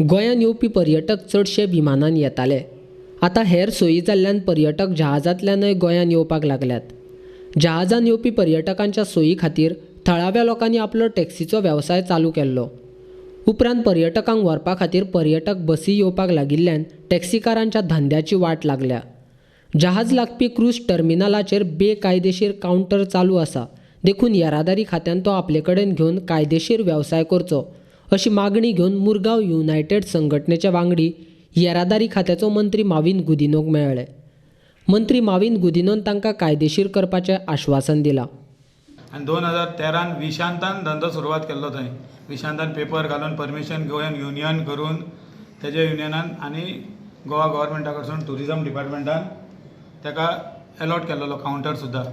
गोंयांत येवपी पर्यटक चडशे विमानान येताले. आतां हेर सोयी जाल्ल्यान पर्यटक जहाजांतल्यानय गोंयांत येवपाक लागल्यात. जहाजान येवपी पर्यटकांच्या सोयी खातीर थळाव्या लोकांनी आपलो टॅक्सीचो वेवसाय चालू केल्लो. उपरांत पर्यटकांक व्हरपा खातीर पर्यटक बसी येवपाक लागिल्ल्यान टॅक्सीकारांच्या धंद्याची वाट लागल्या. जहाज लागपी क्रूज टर्मिनलाचेर बेकायदेशीर कावंटर चालू आसा, देखून येरादारी खात्यान तो आपले कडेन घेवन कायदेशीर वेवसाय करचो अशी मागणी घेवन मुरगांव युनायटेड संघटनेचे वांगडी येरादारी खात्याचो मंत्री माविन गुदिनोक मेळ्ळे. मंत्री माविन गुदिनोन तांकां कायदेशीर करपाचें आश्वासन दिलां. आनी 2013 विशांतान धंदो सुरवात केल्लो. थंय विशांतान पेपर घालून परमिशन घेवन युनियन करून तेजे युनियनान आनी गोवा गव्हर्मेंटा कडसून ट्युरिजम डिपार्टमेंटान ताका एलॉट केल्लो कावंटर सुद्दां.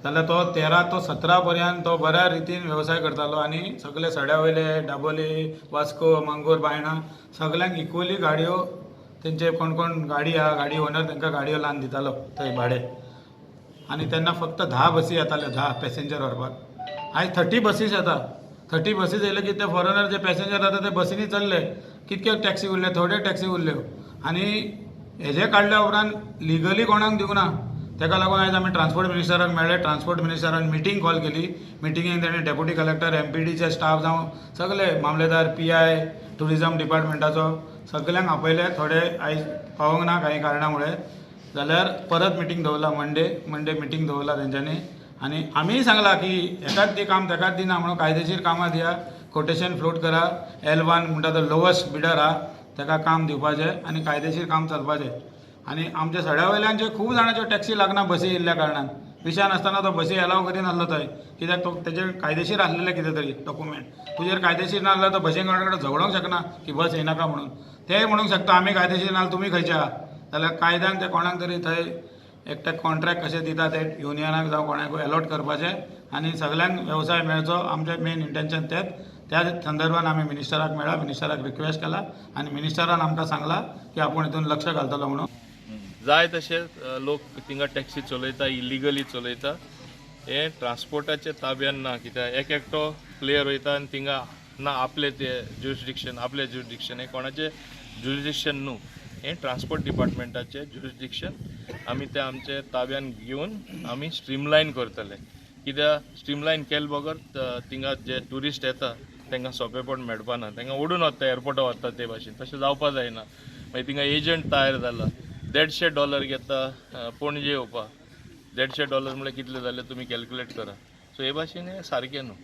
जाल्यार तो 13 तो 17 पर्यंत तो बऱ्या रितीन वेवसाय करतालो आनी सगळे सड्या वयले, दाबोली, वास्को, मांगोर, बायणा सगल्यांक इक्वली गाडयो, तेंचे कोण कोण गाडी आहा, गाडी ओनर, तांकां गाडयो लावन दितालो थंय भाडे. आनी तेन्ना फक्त 10 बसी येताल्यो, 10 पॅसेंजर व्हरपाक. आयज 30 बसीस येता. 30 बसीस येयले की ते फॉरेनर जे पॅसेंजर जाता ते बसींनी चल्ले. कितके टॅक्सी उरले? थोड्यो टॅक्सी उरल्यो. आनी हेजे काडल्या उपरांत लिगली कोणाक दिवंक ना. ताका लागून आयज आमी ट्रान्सपोर्ट मिनिस्टराक मेळ्ळे. ट्रान्सपोर्ट मिनिस्टरान मिटींग कॉल केली. मिटिंगेक तेणी डेप्युटी कलेक्टर, एमपीडीचे स्टाफ जावं सगळे मामलेदार, पीआय, ट्युरिजम डिपार्टमेंटाचो सगल्यांक आपयले. थोडे आयज पावोंक ना काही कारणा मुळे, जाल्यार परत मिटींग दवरला मंडे. मंडे मिटींग दवरला तेंच्यांनी. आनी आमीय सांगलां की हेकाच दी काम, तेकाच दिना म्हणून कायदेशीर कामां दिया, कोटेशन फ्लोट करा. L1 म्हणटा तो लोवस्ट बिडर आहा ताका काम दिवपाचें आनी कायदेशीर काम चलपाचें. आनी आमच्या सड्या वयल्यान खूब जाणाच्यो टॅक्सी लागना बसी येयल्ल्या कारणान. विशान आसतना तो बसी एलाव करिनासलो थंय, कित्याक तो तेजेर कायदेशीर आसलेले कितें तरी डॉक्युमेंट. तुजेर कायदेशीर ना जाल्यार तो बसीं कडेन झगडोंक शकना की बस येयनाका म्हणून. तेय म्हणूंक शकता आमी कायदेशीर ना, तुमी खंयचे आहा. जाल्यार कायद्यान ते कोणाक तरी थंय एकट्याक कॉन्ट्रॅक्ट कशें दिता ते युनियनाक जावं कोणाकूय एलॉट करपाचें आनी सगल्यांक वेवसाय मेळचो, आमचें मेन इंटेन्शन तेंच. त्या संदर्भान आमी मिनिस्टराक मेळ्ळा, मिनिस्टराक रिक्वेस्ट केला आनी मिनिस्टरान आमकां सांगलां की आपूण हितून लक्ष घालतलो म्हणून. जाय तशे लोक थिंगा टॅक्सी चलयता, इलिगली चलयता. हें ट्रान्सपोर्टाच्या ताब्यान ना, कित्याक एक एकटो प्लेयर वयता आनी थिंगा ना आपलें ते ज्युरिसडिक्शन, आपलें ज्युरिसडिक्शन, हें कोणाचें ज्युरिसडिक्शन न्हू, हें ट्रान्सपोर्ट डिपार्टमेंटाचें ज्युरिसडिक्शन. आमी तें आमचे ताब्यान घेवन आमी स्ट्रीमलायन करतले, कित्याक स्ट्रीमलायन केले बगर थिंगा जे ट्युरिस्ट येता तांकां सोंपेपण मेळपा ना. तांकां ओडून वता, एअरपोर्टा वता ते भाशेन, तशें जावपा जायना. मागीर थिंगा एजंट तयार जाला, $150 घेता पणजे येवपाक. $150 म्हणल्यार कितले जाले तुमी कॅल्क्युलेट करा. सो हे भाशेन हें सारकें न्हू.